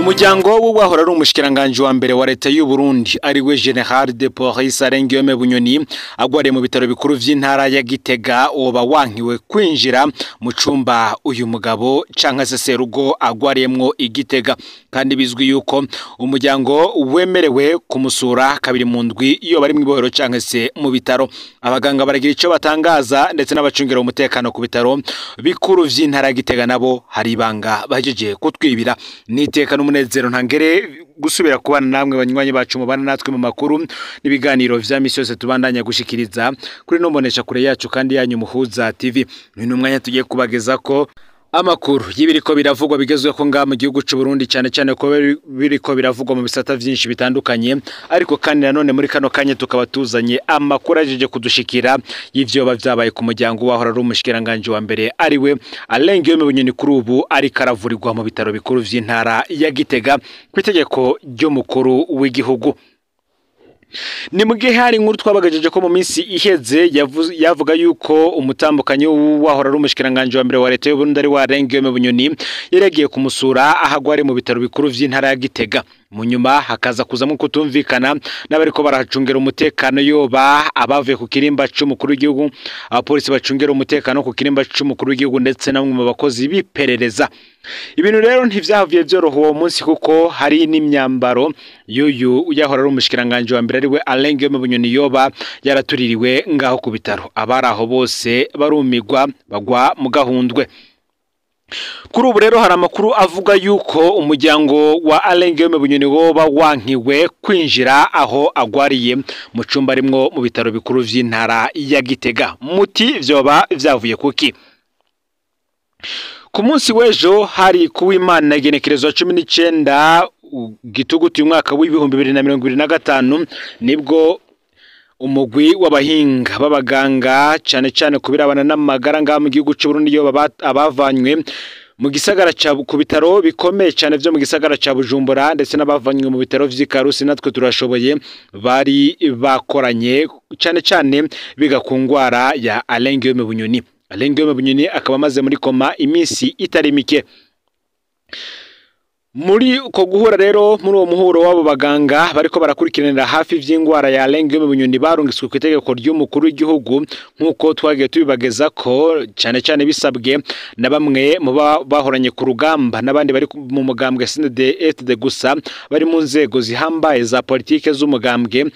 Umuryango w'uwahora ari umushikiranganje wa mbere wa leta y'u Burundi ari we General de Police Alain Guillaume Bunyoni agwariye mu bitaro bikuru vy'intara ya Gitega woba wankiwe kwinjira mu cumba uyu mugabo canke se serugo agwariyemwo i Gitega, kandi bizwi yuko umuryango wemerewe kumusura kabiri mu ndwi iyo bari mw'ibohero canke se mu bitaro. Abaganga baragira ico batangaza ndetse n'abacungira umutekano ku bitaro bikuru vy'intara ya Gitega nabo hari ibanga bahejeje kutwibira. Niteka n'umunezero ntangere gusubira kubana namwe banywanyi bacu mubana natwe mu makuru n'ibiganiro vya misi yose tubandanya gushikiriza kuri no mbonesha kure yacu kandi yanyu Muhuza TV. Ni umwanya tugiye kubageza ko amakuru y'ibiriko biravugwa bigezweho ngaha mu gihugu c'u Burundi, cyane cyane ko biriko biravugwa mu bisata vyinshi bitandukanye, ariko kandi nanone muri kano kanya tukaba tuzanye amakuru ajeje kudushikira y'ivyo vyabaye ku muryango wahora ari umushikiranganje wa mbere ari we Alain Guillaume Bunyoni, kuri ubu ariko aravurirwa mu bitaro bikuru vy'intara ya Gitega ku itegeko ry'umukuru w'igihugu. Ni mugihe hari inkuru twabagajeje ko mu minsi iheze yavuga yuko umutambukanyi wahora ari umushikiranganje wa mbere wa leta y'u Burundi ari wa Alain Guillaume Bunyoni yaregiye kumusura aho agwari mu bitaro bikuru vy'intara ya Gitega, mu nyuma hakaza kuzamwo kutumvikana n'abariko barahacungera umutekano, yoba abavuye ku kirimba c'umukuru w'igihugu, abapolisi bacungera umutekano ku kirimba c'umukuru w'igihugu ndetse namwe mu bakozi biperereza. Ibintu rero ntivyavuye vyoroha uwo munsi kuko hari n'imyambaro y'uyu yahora ari umushikiranganje wa mbere ari we Alain Guillaume Bunyoni yoba yaratuririwe ngaho ku bitaro. Abari aho bose barumigwa bagwa mu gahundwe. Kuri ubu rero hari amakuru avuga yuko umuryango wa Alain Guillaume Bunyoni woba wankiwe kwinjira aho agwariye mu cumba arimwo mu bitaro bikuru vy'intara ya Gitega. Muti vyoba vyavuye kuki? Ku munsi w'ejo hari kuw'Imana igenekerezo 19 Gitugutu umwaka w'2025 nibwo umugwi w'abahinga b'abaganga cyane cyane kubirabana n'amagara ngaha mu gihugu c'u Burundi yo abavanywe mu gisagara ca ku bitaro bikomeye cyane vyo mu gisagara ca Bujumbura ndetse n'abavanywe mu bitaro vy'i Karusi natwe turashoboye bari bakoranye cyane cyane biga ku ngwara ya Alain Guillaume Bunyoni. Alain Guillaume Bunyoni akaba amaze muri koma iminsi itari mike. Muri uko guhura rero muri uwo muhuro w'abo baganga bariko barakurikiranira hafi vy'ingwara ya Alain Guillaume Bunyoni barungitswe ku itegeko ry'umukuru w'igihugu nk'uko twagiye tubibageza ko cyane cyane bisabwe na bamwe mu bahoranye ku rugamba n'abandi bari mu mugambwe CNDD-FDD gusa bari mu nzego zihambaye za politike z'umugambwe.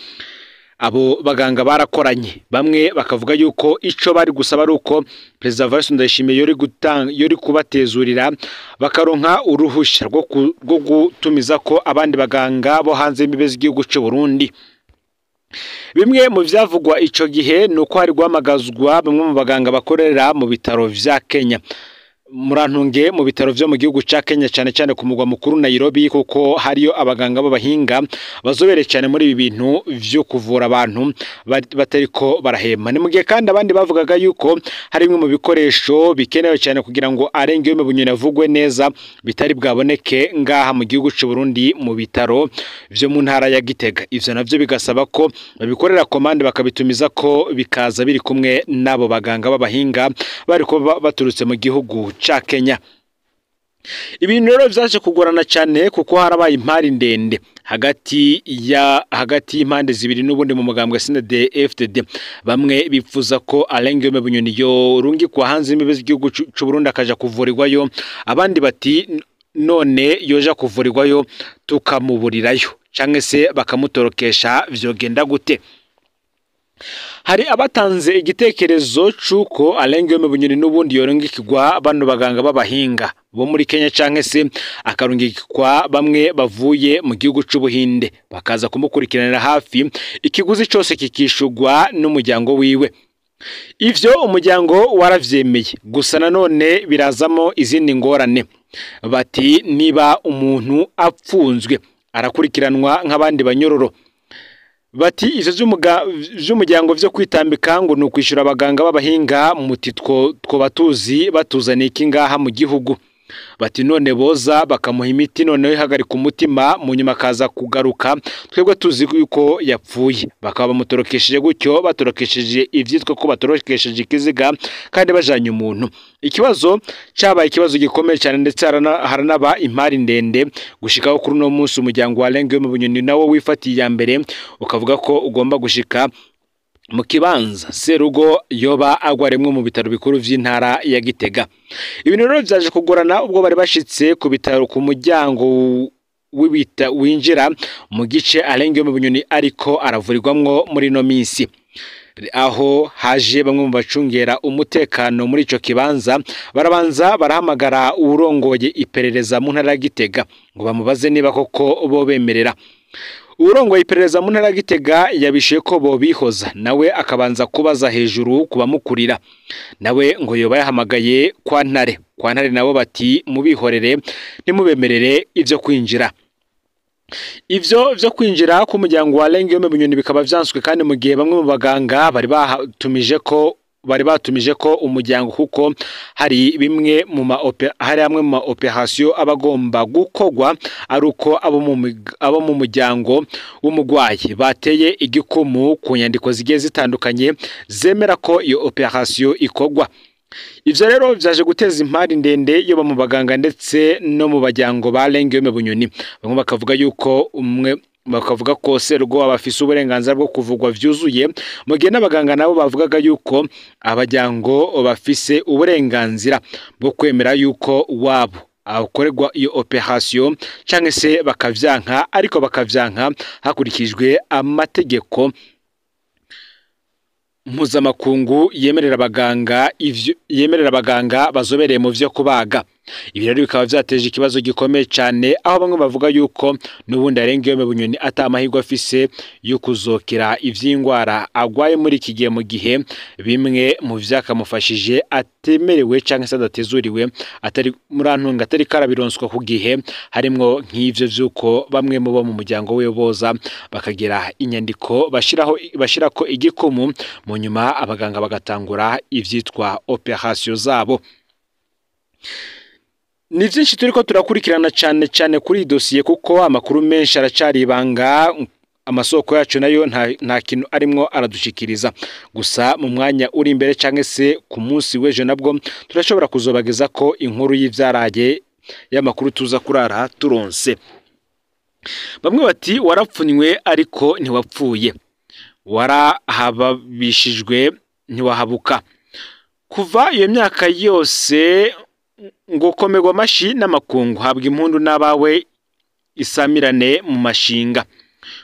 Abo baganga barakoranye bamwe bakavuga yuko ico bari gusaba ari uko Perezida Evariste Ndayishimiye yori kubatezurira bakaronka uruhusha rwo gutumiza ko abandi baganga bo hanze y'imbibe z'igihugu c'u Burundi. Bimwe mu vyavugwa ico gihe nuko hari guhamagazwa bamwe mu baganga bakorera mu bitaro vya Kenya, murantunge mu bitaro vyo mu gihugu ca Kenya cyane cyane ku mugwa mukuru Nairobi, kuko hariyo abaganga b'abahinga bazobere cyane muri ibi bintu vyo kuvura abantu batariko barahema. Ni mugihe kandi abandi bavugaga yuko hari bimwe mu bikoresho bikenewe cyane kugira ngo Alain Guillaume Bunyoni avugwe neza bitari bwaboneke ngaha mu gihugu c'u Burundi mu bitaro vyo mu ntara ya Gitega. Ivyo navyo bigasaba ko babikorera komande bakabitumiza ko bikaza biri kumwe n'abo baganga b'abahinga bariko baturutse mu gihugu ca Kenya. Ibintu rero vyaje kugorana cyane kuko harabaye impari ndende hagati y'impande zibiri n'ubundi mu mugambwe CNDD-FDD. Bamwe bipfuza ko Alain Guillaume Bunyoni yorungikwa hanze y'imbibe z'igihugu c'u Burundi akaja kuvurirwayo, abandi bati none yoja kuvurirwayo tukamuburirayo canke se bakamutorokesha vyogenda gute? Hari abatanze igitekerezo c'uko Alain Guillaume Bunyoni n'ubundi yorungikirwa bano baganga b'abahinga bo muri Kenya canke se akarungikwa bamwe bavuye mu gihugu c'Ubuhinde bakaza kumukurikiranira hafi, ikiguzi cose kikishurwa n'umuryango wiwe. Ivyo umuryango waravyemeye, gusa nanone birazamo izindi ngorane. Bati niba umuntu apfunzwe arakurikiranwa nk'abandi banyororo. Bati ivyo vy'umuryango vyo kwitambika ngo nukwishura abaganga b'abahinga muti two batuzi batuzaniye iki ngaha mu gihugu. Bati none boza bakamuha imiti noneho ihagarika umutima, mu nyuma akaza kugaruka, twebwe tuzi yuko yapfuye. Bakaba bamutorokesheje gutyo, batorokesheje ivyitwa ko batorokesheje ikiziga kandi bajanye umuntu. Ikibazo cyabaye ikibazo gikomeye cyane, ndetse haranaba impari ndende gushikaho kuri uno munsi umuryango wa Alain Guillaume Bunyoni nawo wifatiye iya mbere ukavuga ko ugomba gushika mu kibanza Serugo yoba agwaremwe mu bitaro bikuru vy'intara ya Gitega. Ibintu rero vyaje kugorana ubwo bari bashitse ku bitaro ku muryango w'ibita winjira mu gice Alain Guillaume Bunyoni ariko aravurirwamwo muri no minsi, aho haje bamwe mu bacungera umutekano muri ico kibanza barabanza barahamagara uwurongoye iperereza mu ntara ya Gitega ngo bamubaze niba koko bo bemerera. Uwurongoye iperereza mu ntara ya Gitega yabishuye ko bobihoza, nawe akabanza kubaza hejuru kubamukurira, nawe ngo yoba yahamagaye kwa Ntare. Kwa Ntare nabo bati mubihorere ntimubemerere ivyo kwinjira. Ivyo vyo kwinjira ku muryango wa Alain Guillaume Bunyoni bikaba vyanswe kandi mu gihe bamwe mu baganga bari batumije ko umuryango, kuko hari bimwe mu ma hari amwe mu ma operation abagomba gukogwa ari uko abo mu muryango w'umugwayi bateye igikumu ku nyandiko zigiye zitandukanye zemera ko iyo operation ikogwa. Ivyo rero vyaje guteza impari ndende yoba mu baganga ndetse no mu bajyango ba Alain Guillaume Bunyoni. Bamwe bakavuga yuko umwe bakavuga ko Serugo abafise uburenganzira bwo kuvugwa vyuzuye, mu gihe n'abaganga nabo bavugaga yuko abajyango bafise uburenganzira bwo kwemera yuko wabo akorerwa iyo operation canke se bakavyanka, ariko bakavyanka hakurikijwe amategeko mpuzamakungu yemerera abaganga bazobereye mu vyo kubaga. Ibi rero bikaba vyateje ikibazo gikomeye cyane, aho bamwe bavuga yuko n'ubundi Alain Guillaume Bunyoni atamahirwe afise yo kuzokira ivy'ingwara agwaye muri iki gihe, mu gihe bimwe mu vyakamufashije atemerewe canke se adatezuriwe, atari murantunga atari karabironswa ku gihe, harimwo nk'ivyo vy'uko bamwe mu bo mu muryango we boza bakagira inyandiko bashirako igikumu, mu nyuma abaganga bagatangura ivyitwa operation zabo. Ni vyinshi turiko turakurikirana cyane cyane kuri iyi dosiye, kuko amakuru menshi aracari ibanga, amasoko yacu nayo nta kintu arimwo aradushikiriza. Gusa mu mwanya uri imbere canke se ku munsi w'ejo nabwo turashobora kuzobageza ko inkuru y'ivyaraye y'amakuru tuza kurara turonse. Bamwe bati warapfunywe ariko ntiwapfuye, warahababishijwe ntiwahabuka. Kuva iyo myaka yose ngo komerwa amashi n'amakungu, habwa impundu n'abawe isamirane mu mashinga.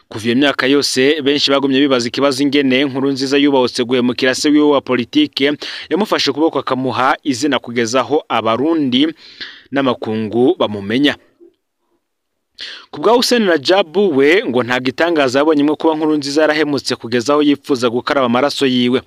Kuva iyo myaka yose benshi bagumye bibaza ikibazo ingene Nkurunziza yubahutse guhemukira se wiwe wa politike yamufashe ukuboko akamuha izina kugezaho abarundi n'amakungu bamumenya. Kubwa Hussein Rajabu we ngo nta gitangaza yabonyemwo kuba Nkurunziza yarahemutse kugezaho yifuza gukaraba amaraso yiwe.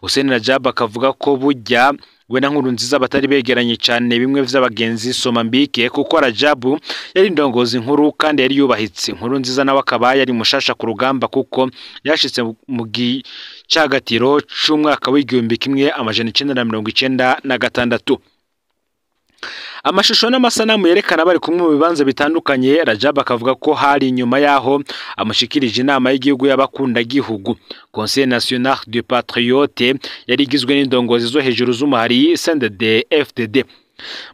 Hussein Rajabu akavuga ko burya we na Nkurunziza batari begeranye cyane bimwe vy'abagenzi soma mbike, kuko Rajabu yari indongozi nkuru kandi yari yubahitse. Nkurunziza nawe akaba yari mushasha ku rugamba, kuko yashitse mu gicagatiro c'umwaka w'1996. Amashusho n'amasanamu yerekana bari kumwe mu bibanza bitandukanye. Rajabu akavuga ko hari inyuma yaho amushikirije inama y'igihugu y'abakunda gihugu, Conseil National du Patriote, yari igizwe n'indongozi zo hejuru z'umuhari CNDD FDD.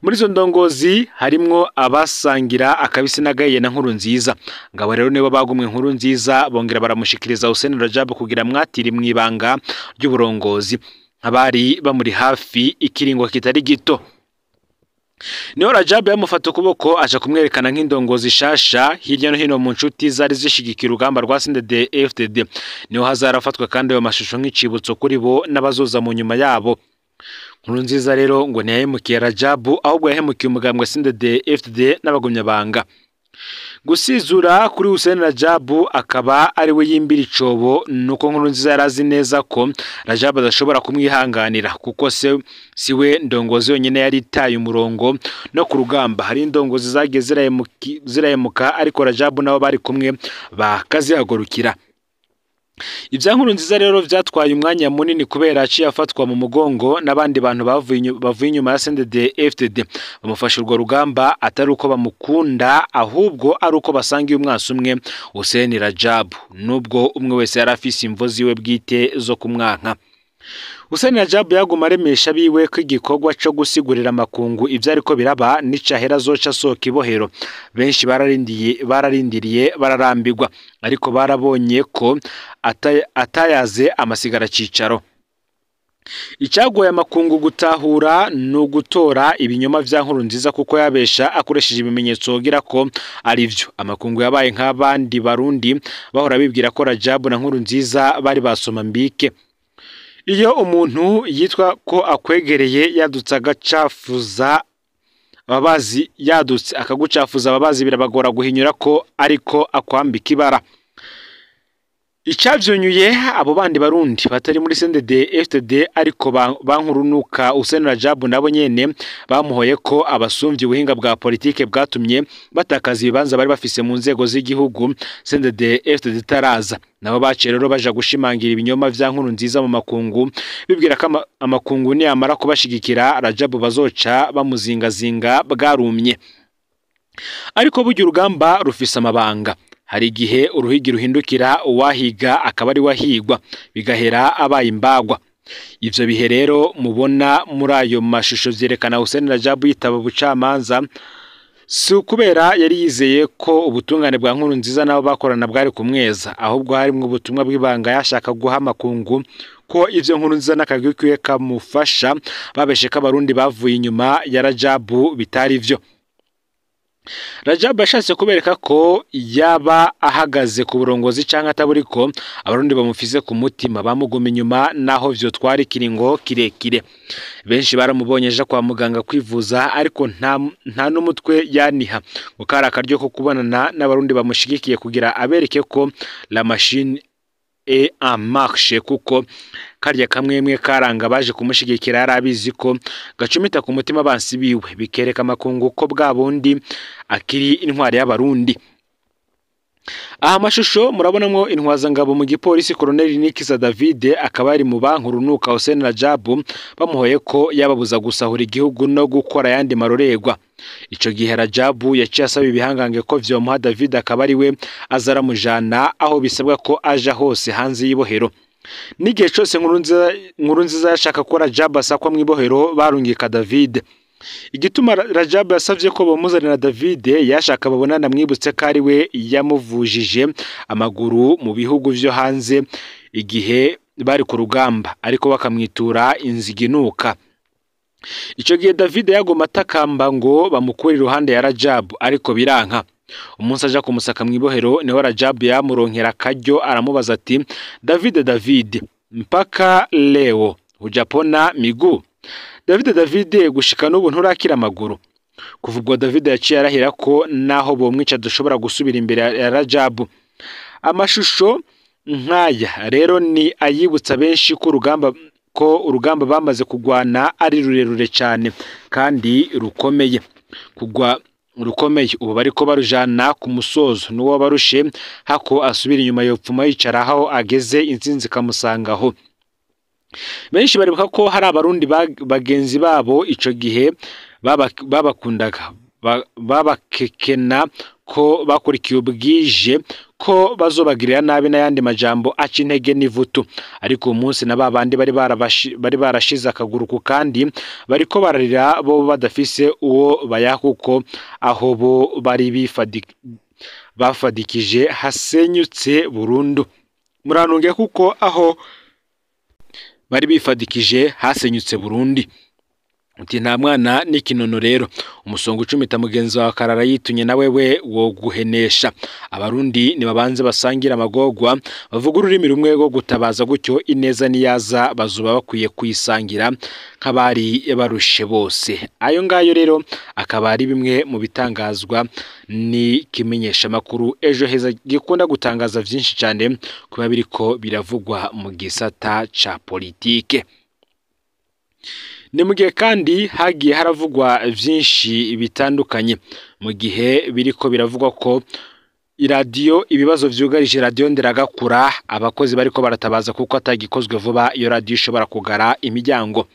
Muri izo ndongozi harimwo abasangira akabisi n'agahiye na Nkurunziza. Ngabo rero nibo bagumwe Nkurunziza bongera baramushikiriza Hussein Rajabu kugira mwatiri mwibanga ry'uburongozi, abari bamuri hafi ikiringo kitari gito. Niho Rajabu yamufata ukuboko aja kumwerekana nk'indongozi shasha hirya no hino mu nshuti zari zishigikira urugamba rwa CNDD FDD. Niho hazarafatwa kandi ayo mashusho nk'icibutso kuri bo n'abazoza mu nyuma yabo. Nkurunziza rero ngo ntiyahemukiye Rajabu, ahubwo yahemukiye umugambwe CNDD FDD n'abagumyabanga. Gusizura kuri Hussein Rajabu akaba ari we yimbira icobo, nuko Nkurunziza yarazi neza ko Rajabu adashobora kumwihanganira, kuko se siwe ndongozi yonyine yari itaye umurongo no ku rugamba. Hari indongozi zagiye zirahemuka, ariko Rajabu nabo bari kumwe bakazihagurukira. Ivya Nkurunziza rero vyatwaye umwanya munini kubera aciye afatwa mu mugongo n'abandi bantu bavuye inyuma ya CNDD FDD, bamufasha urwo rugamba atari uko bamukunda ahubwo ari uko basangiye umwasi umwe Hussein Rajab, nubwo umwe wese yari afise imvo ziwe bwite zo kumwanka. Hussein Rajab yaguma aremesha biwe ko igikorwa co gusigurira amakungu ivyo ariko biraba nicahera azoca asohoka ibohero. Benshi bararindiriye bararambirwa, ariko barabonye ko atayaze amasigara cicaro. Icagoye amakungu gutahura ni ugutora ibinyoma vya Nkurunziza kuko yabesha akoresheje ibimenyetso wogira ko ari vyo. Amakungu yabaye nk'abandi Barundi bahora bibwira ko Rajab na Nkurunziza bari basoma mbike. Iyo umuntu yitwa ko akwegereye yadutse agacafuza ababazi, yadutse akagucafuza ababazi birabagora guhinyura ko ariko akwambika ibara. Icavyunyuye abo bandi Barundi batari muri CNDD FDD ariko bankurunuka Hussein Rajab nabo nyene bamuhoye ko abasumvye ubuhinga bwa politike bwatumye batakaza ibibanza bari bafise mu nzego z'igihugu CNDD FDD itaraza. Nabo baciye rero baja gushimangira ibinyoma vya Nkurunziza mu makungu, bibwira ko amakungu niyamara kubashigikira Rajab bazoca bamuzingazinga bwarumye. Ariko burya urugamba rufise amabanga. Hari igihe uruhigi ruhindukira uwahiga akaba ari wahigwa, bigahera abaye imbagwa. Ivyo bihe rero mubona muri ayo mashusho vyerekana Hussein Rajab yitaba ubucamanza, si ukubera yari yizeye ko ubutungane bwa Nkurunziza nabo bakorana bwari kumweza, ahubwo harimwo ubutumwa bw'ibanga yashaka guha amakungu ko ivyo Nkurunziza n'akagwi kiwe kamufasha babeshe ko Abarundi bavuye inyuma ya Rajab bitari vyo. Rajab yashatse kubereka ko yaba ahagaze ku burongozi canke ataburiko, Abarundi bamufise ku mutima bamuguma inyuma naho vyotwara ikiringo kirekire. Benshi baramubonye aja kwa muganga kwivuza, ariko nta n'umutwe yaniha ngo kari akaryo ko kubonana n'Abarundi bamushigikiye kugira abereke ko la machine est en marche, kuko karya kamwemwe karanga baje kumushigikira yari abizi ko gacumita ku mutima bansi biwe, bikereka amakungu ko bwa bundi akiri intwari y'Abarundi. Aha mashusho murabonamwo intwazangabo mu gipolisi Colonel Nikiza David akaba ari mu bankurunuka Hussein Rajab bamuhoye ko yababuza gusahura igihugu no gukora yandi marorerwa. Ico gihe Rajab yaciye asaba ibihangange ko vyomuha David akaba ari we azaramujana aho bisabwa ko aja hose hanze y'ibohero. N'igihe cose Nkurunziza yashaka ko Rajab asakwa mw'ibohero barungika David. Igituma Rajab yasavye ko bamuzanira David yashaka babonana mwibutse ko ari we yamuvujije amaguru mu bihugu vyo hanze igihe bari ku rugamba, ariko bakamwitura inziginuka. Ico gihe David yagoma atakamba ngo bamukure iruhande ya Rajab, ariko biranka. Umunsi aja kumusaka mw'ibohero niho Rajab yamuronkera akaryo aramubaza ati: David, David, mpaka leo hujapona miguu? David, David, gushika n'ubu nturakira amaguru. Kuva ubwo David yaciye arahira ko naho bomwica dushobora gusubira imbere ya Rajab. Amashusho nk'aya rero ni ayibutsa benshi ko urugamba bamaze kugwana ari rurerure cyane kandi rukomeye. Kugwa rukomeye ubu bariko barujana ku musozo, n'uwo barushe hako asubira inyuma yopfuma yicara aho ageze intsinzi ikamusangaho. Benshi baribuka ko hari Abarundi bagenzi babo ico gihe babakundaga babakekena ko bakurikiye ubwije ko bazobagirira nabi n'ayandi majambo aca intege n'ivutu, ariko umunsi na babandi bari barashize akaguru ku kandi bariko bararira bo badafise uwo bayaha, kuko aho bo bari bafadikije hasenyutse burundu. Muranunge kuko aho bari bifadikije hasenyutse Burundi. Uti nta mwana n'ikinono rero, umusongo ucumita mugenzi wawe akarara yitunye na wewe wo guhenesha. Abarundi nibabanze basangira amagorwa, bavuga ururimi rumwe rwo gutabaza, gutyo ineza niyaza bazuba bakwiye kuyisangira nk'abari barushe bose. Ayo ngayo rero akaba ari bimwe mu bitangazwa n'ikimenyesha makuru Ejo Heza gikunda gutangaza vyinshi cyane kuba biriko biravugwa mu gisata ca politike. Ni mu gihe kandi hagiye haravugwa vyinshi bitandukanye, mu gihe biriko biravugwa ko Iradiyo, ibibazo vyugarije radiyo Nderagakura, abakozi bariko baratabaza kuko atagikozwe vuba iyo radiyo ishobora kugara imiryango.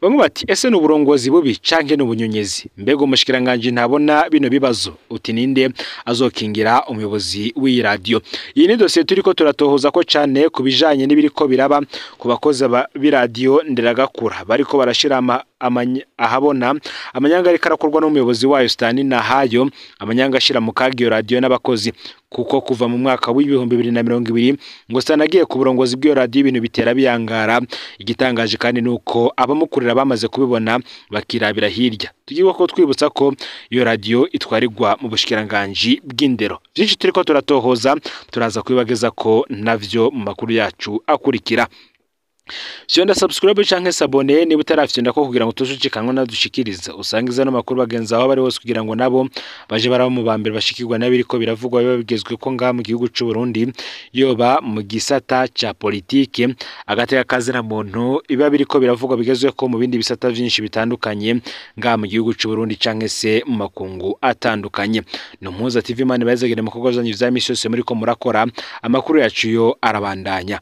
Bamwe bati ese ni uburongozi bubi canke ni ubunyonyezi? Mbega umushikiranganji ntabona bino bibazo? Uti ninde azokingira umuyobozi w'iyi radiyo? Iyi ni dosiye turiko turatohoza ko cane ku bijanye n'ibiriko biraba ku bakozi b'iradiyo Nderagakura bariko barashira ahabona amanyanga ariko arakorwa n'umuyobozi wayo Stani Nahayo, amanyanga ashira mu kaga iyo radiyo n'abakozi, kuko kuva mu mwaka w'2020 ngo Stani agiye ku burongozi bw'iyo radiyo ibintu bitera biyangara. Igitangaje kandi nuko abamukurira bamaze kubibona bakirabira hirya. Tugiye ko twibutsa ko iyo radiyo itwarirwa mu bushikiranganji bw'indero. Byinshi turiko turatohoza, turaza kubibageza ko navyo mu makuru yacu akurikira. Fyonda subscribe canke s'abonner niba utarafyonda ko kugira ngo tuzucikanwe nadushikiriza, usangiza no makuru bagenzi aho bari hose kugira ngo nabo baje baraba mu bambere bashikirwa nabiriko biravugwa biba bigezwe ko ngaha mu gihugu c'u Burundi, yoba mu gisata ca politike, agateka kazina muntu, iba biriko biravugwa bigezwe ko mu bindi bisata vyinshi bitandukanye ngaha mu gihugu c'u Burundi canke se mu makungu atandukanye. No Mpuza TV, Imana ibahezagire mu bikorwa vyanyu vya misi yose muriko murakora. Amakuru yacu yo arabandanya.